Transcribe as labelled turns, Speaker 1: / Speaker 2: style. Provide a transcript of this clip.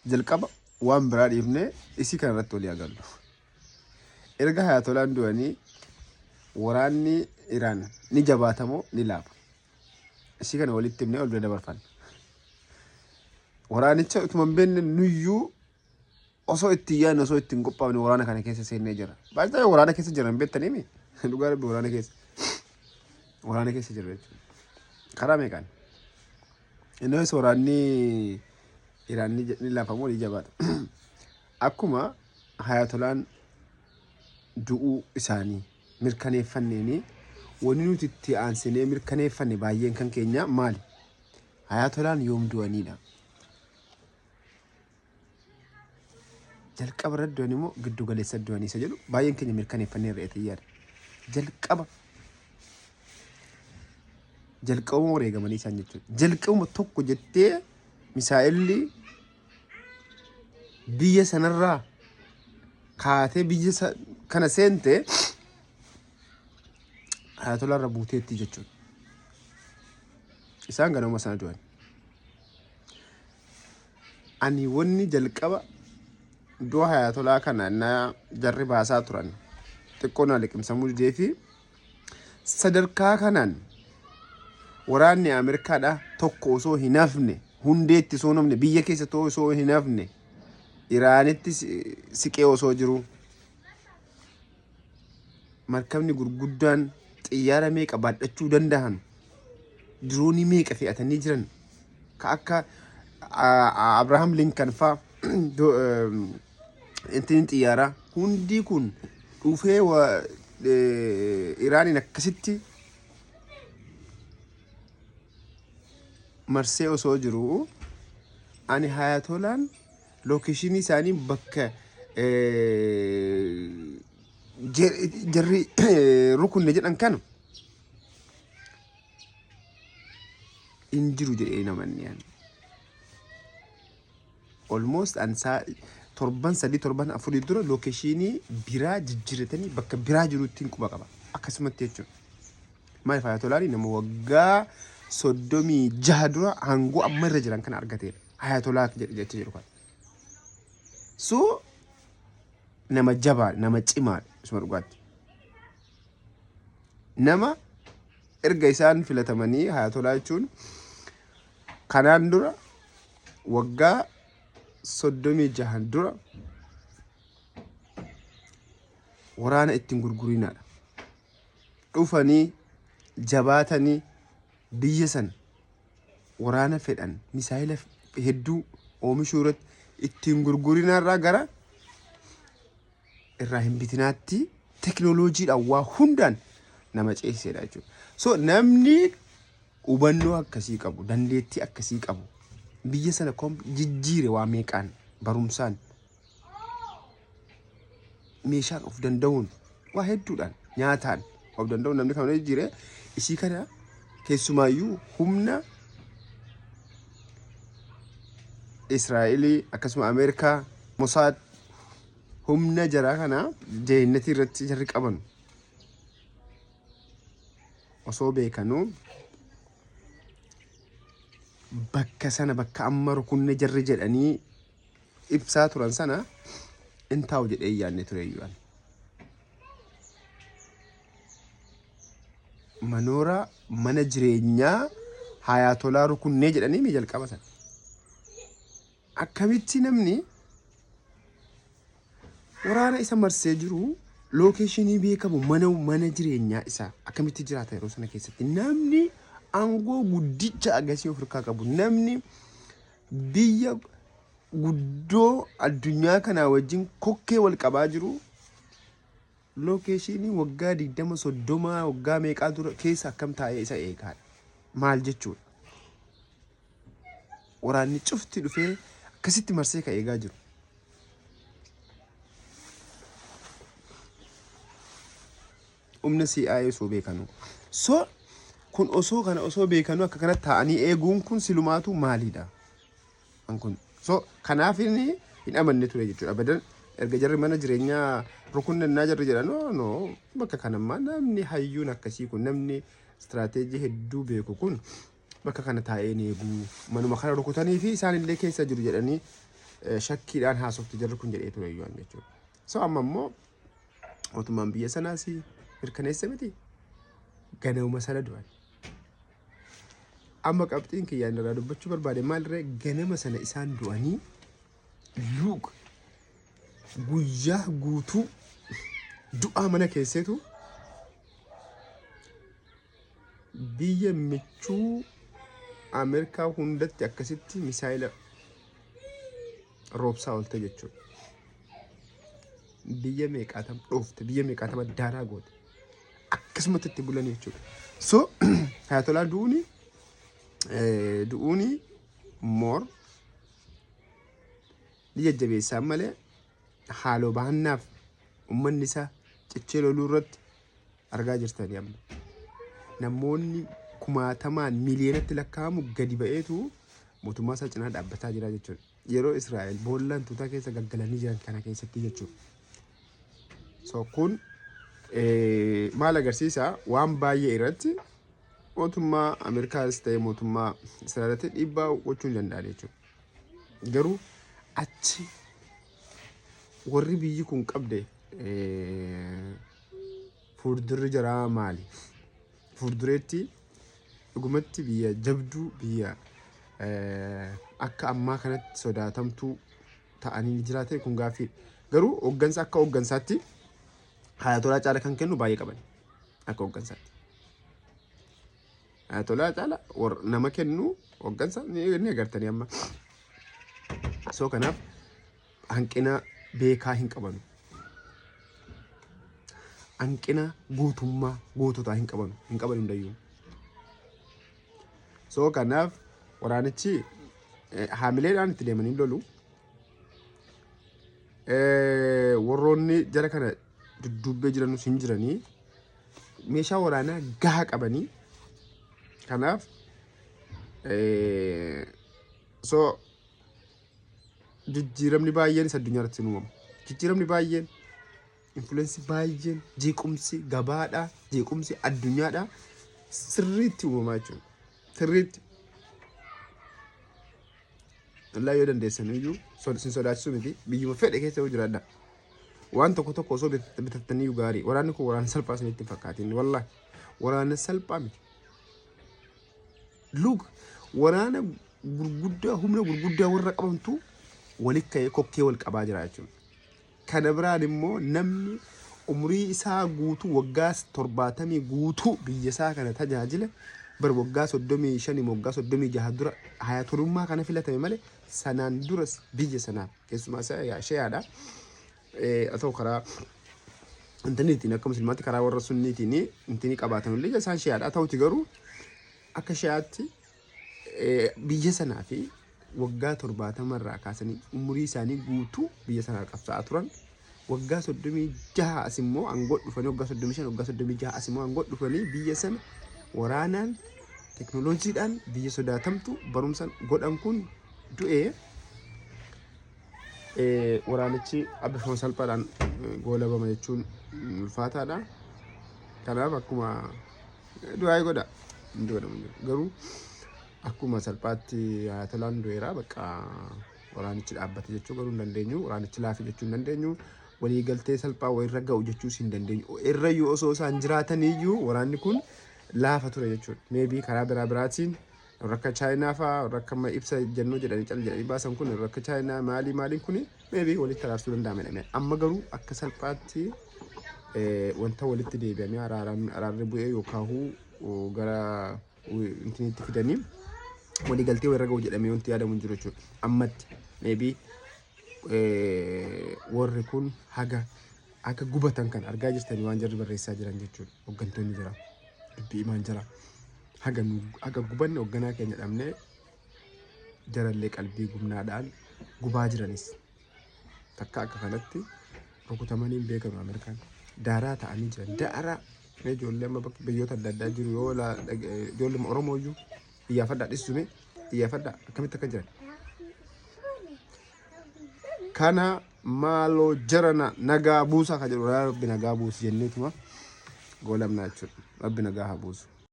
Speaker 1: Jalqaba waan biraa dhiifnee isii kana irratti walii agallu. Erga Hayatolaan du'anii waraanni Iraan ni jabaata moo ni laafa? Isii kana walitti himnee ol bira dabarfanna. Waraanicha utuma hin beekne nuyyuu osoo itti hin yaadne osoo itti hin qophaa'ne waraana kana keessa seennee jira. Baay'ee waraana keessa jiran hin beektaniimi? Dhugaa rabbi waraana keessa. Waraana keessa jira jechuudha. Karaa meeqaan? Innis waraanni Iraan ni laafa moo ni jabaata? Akkuma Hayatolaan du'uu isaanii mirkaneeffanneeni wanni nuti itti aansinee mirkaneeffanne baay'een kan keenya maali? Hayatolaan yoom du'aniidha? Jalqaba irratti du'anii moo giddu galeessa du'anii isa jedhu baay'een keenya mirkaneeffanneerra jedhee yaada. Jalqaba jalqabuma wareegamanii isaan jechuudha. Jalqabuma tokko jettee misaa'elli biyya sanarraa kaatee biyya kana seente Ayatollah irra buuteetti jechuudha. Isaan ganama sana du'an. Ani wanni jalqaba du'a Ayatollah kana na jarri baasaa turan xiqqoo na liqimsamuu didee fi sadarkaa kanaan waraanni Ameerikaadha tokko osoo hin hafne hundeetti osoo hin hafne biyya keessa osoo hin hafne Iraanitti siqee osoo jiru markabni gurguddaan xiyyaara meeqa baadhachuu dandahan diroonii meeqa fe'atanii jiran ka akka Abrahaam Linkan faa intini xiyyaaraa hundii kun dhufee Iraaniin akkasitti marsee osoo jiru ani Hayatolaan lookeeshinii isaanii bakka jarri rukunne jedhan kana hin jiru jedhee namanni ani. Almost an saa torban sadii torban afurii dura lookeeshinii biraa jijjiirratanii bakka biraa jirutti hin quba qaba. Akkasumatti jechuudha. Maaliif Ayatolaani nama waggaa 36 dura aangoo amma irra jiran kana argateedha. Ayatolaa jedhe jecha jedhu kana. So nama jabaa nama cimaadha isuma dhugaatti. Nama erga isaan filatamanii Ayatolaa jechuun kanaan dura waggaa 36 dura waraana ittiin gurgurinaadha. Dhufanii jabaatanii biyya sana waraana fedhan misaayila hedduu oomishuu irratti ittiin gurgurinaarraa gara irraa hin bitinaatti teknooloojiidhaan waa hundaan nama ceesisedha jechuudha. So namni hubannoo akkasii qabu, dandeettii akkasii qabu biyya sana jijjiire waa meeqaan barumsaan meeshaan of danda'uun waa hedduudhaan nyaataan of danda'uun namni kan jijjiire isii kana keessumaayyuu humna Israa'elii akkasuma Ameerikaa Mosaad humna jaraa kana jeennatii irratti jarri qaban osoo beekanuu bakka sana bakka amma rukunne jarri jedhanii ibsaa turan sana in taa'u jedhee hin yaadne ture iyyuu ani. Manoora mana jireenyaa Hayaatolaa rukunnee jedhanii mi jalqaba sana. Akkamitti namni waraana isa marsee jiru lookeeshinii beekamu mana mana jireenyaa isaa akkamitti jiraata yeroo sana keessatti namni aangoo guddicha agasii of harkaa qabu namni biyya guddoo addunyaa kanaa wajjin kokkee wal qabaa jiru lookeeshinii waggaa 20 30 waggaa meeqaa dura keessa akkam taa'ee isa eegaadha. Maal jechuudha? Waraanni cufti dhufee akkasitti marsee ka eegaa jiru. Humna CIA osoo beekanuu. So kun osoo kana osoo beekanuu akka kanatti taa'anii eeguun kun silumaatu maalidha? An kun so kanaaf inni hin amanne ture jechuudha. Abadan erga jarri mana jireenyaa rukunnannaa jarri jedhan no no bakka kanammaa namni hayyuun akkasii kun namni istiraateejii hedduu beeku kun bakka kana taa'ee hin eegu manuma kana rukutanii fi isaan illee keessa jiru jedhanii Shakkiidhaan haasofti jarri kun jedhee ture iyyuu jechuudha. So amma immoo mootummaan biyya sanaas mirkaneessa miti, ganama sana du'an. Amma qabxiin kiyyaan irraa dubbachuu barbaade maalirree, ganama sana isaan du'anii luuk guyyaa guutuu du'aa mana keesseetu biyya michuu Ameerikaa hundatti akkasitti misaayila roobsaa oolte jechuudha. Biyya meeqaatam dhoofte, biyya meeqaatama daaraa goote. Akkasumatti itti bulan jechuudha. So Ayatolaa du'uuni more ni jajjabeessaa malee, haaloo bahannaaf uummanni isaa cichee loluu irratti argaa jirtanii amma. Namoonni kumaatamaan miliyoonatti lakkaa'amu gadi ba'eetu mootummaa isaa cinaa dhaabbataa jira jechuudha. Yeroo Israa'el boolla hantuutaa keessa gaggalanii jiran kana keessatti jechuudha. So kun maal agarsiisa? Waan baay'ee irratti mootummaa Ameerikaas ta'e mootummaa Israa'elitti dhiibbaa gochuu hin danda'an jechuudha. Garuu achi warri biyyi kun qabde fuuldurri jaraa maali? Fuuldureetti dhugumatti biyya jabduu, biyya akka ammaa kanatti sodaatamtuu ta'anii ni jiraatan, kun gaaffiidha. Garuu hooggansa akka hooggansaatti Ayatolaa caala kan kennu baay'ee qaban akka hooggansaatti. Ayatolaa caala nama kennu hooggansa ni agartanii amma. So kanaaf hanqina beekaa hin qabanu. Hanqina gootummaa goototaa hin qabanu. Hin qaban hundayyuu. So kanaaf waraanichi haamileedhaan itti deemanii lolu. Warroonni jara kana dudduubbee jiranus hin jiranii. Meeshaa waraanaa gahaa qabanii. Kanaaf so jijjiiramni baay'een isa addunyaa irratti hin uumamu. Jijjiiramni baay'een, influence baay'een, jeequmsi gabaadha, jeequmsi addunyaadha sirriitti uumamaa jechuudha. Sirriitti. Illaa yoo dandeessan iyyuu sin sodaachisuu miti, biyyuma fedhe keessa yoo jiraadha. Waan tokko tokko osoo bitattanii iyyuu gaarii. Waraanni kun waraana salphaa isinitti hin fakkaatin. Wallaahi waraana salphaa miti. Look, waraana gurguddaa, humna gurguddaa warra qabantu walitti ka'ee kokkee wal qabaa jira jechuudha. Kana biraan immoo namni umurii isaa guutuu waggaa 70 guutuu biyya isaa kana tajaajile bar waggaa 35, waggaa 36 dura hayatolummaa kana filatame malee, sanaan duras biyya sanaaf keessumaa shi'aadha. Haa ta'u, karaa intarneetiin akka musliimaatti, karaa warra sunniitiin intinii qabaatan illee isaan shi'aadha. Ta'uti garuu akka shi'aatti biyya sanaa fi waggaa 70 irraa kaasanii umurii isaanii guutuu biyya sanaa qabsaa'aa turan. Waggaa 36 as immoo aangoo dhufanii, waggaa 35, waggaa 36 as immoo aangoo dhufanii biyya sana waraanaan, teknooloojiidhaan biyya sodaatamtu barumsa godhan. Kun du'ee waraanichi bifuma salphaadhaan goolabama jechuun ulfaataadha. Kanaaf akkuma du'aa godha hundi godhamu jiru. Garuu akkuma salphaatti Ayatolaan du'eera, bakka waraanichi dhaabbate jechuu garuu hin dandeenyu. Waraanichi laafe jechuu hin dandeenyu. Waliigaltee salphaa wayirra ga'u jechuus hin dandeenyu. Irrayyuu osoo isaan jiraataniyyuu waraanni kun laafa ture jechuudha. Maybe karaa biraa biraatiin warra akka Chaayinaa fa'aa, warra akka amma ibsa jennuu jedhanii cal jedhanii baasan kun, warra akka Chaayinaa maalii maaliin kun maybe walitti araarsuu danda'ama jedhamee. Amma garuu akka salphaatti wanta walitti deebi'amee araarri bu'ee yookaan gara intiniitti fidanii waliigaltee warra ga'u jedhamee wanti yaadamu hin jiru jechuudha. Ammatti maybe warri kun haga akka gubatan kan argaa jirtanii waan jarri barreessaa jiran jechuudha. Hooggantoonni jira. Dubbii himaan jira. Haga nu haga gubanne hoogganaa keenya dhabnee jarallee qalbii gubnaadhaan gubaa jiranis. Takka akka kanatti rukutamanii hin beekamu Ameerikaan. Daaraa ta'anii jiran. Daaraa. Mee ijoollee amma bakka biyyoota adda addaa jiru yoo ijoollee Oromoo iyyuu iyyaafadhaa, dhisume iyyaafadhaa akkamitti akka jiran. Kana maaloo jarana nagaa buusaa ka jedhu, Rabbi nagaa buusu jenneetuma goolabnaa jechuudha. Rabbi nagaa haa buusu.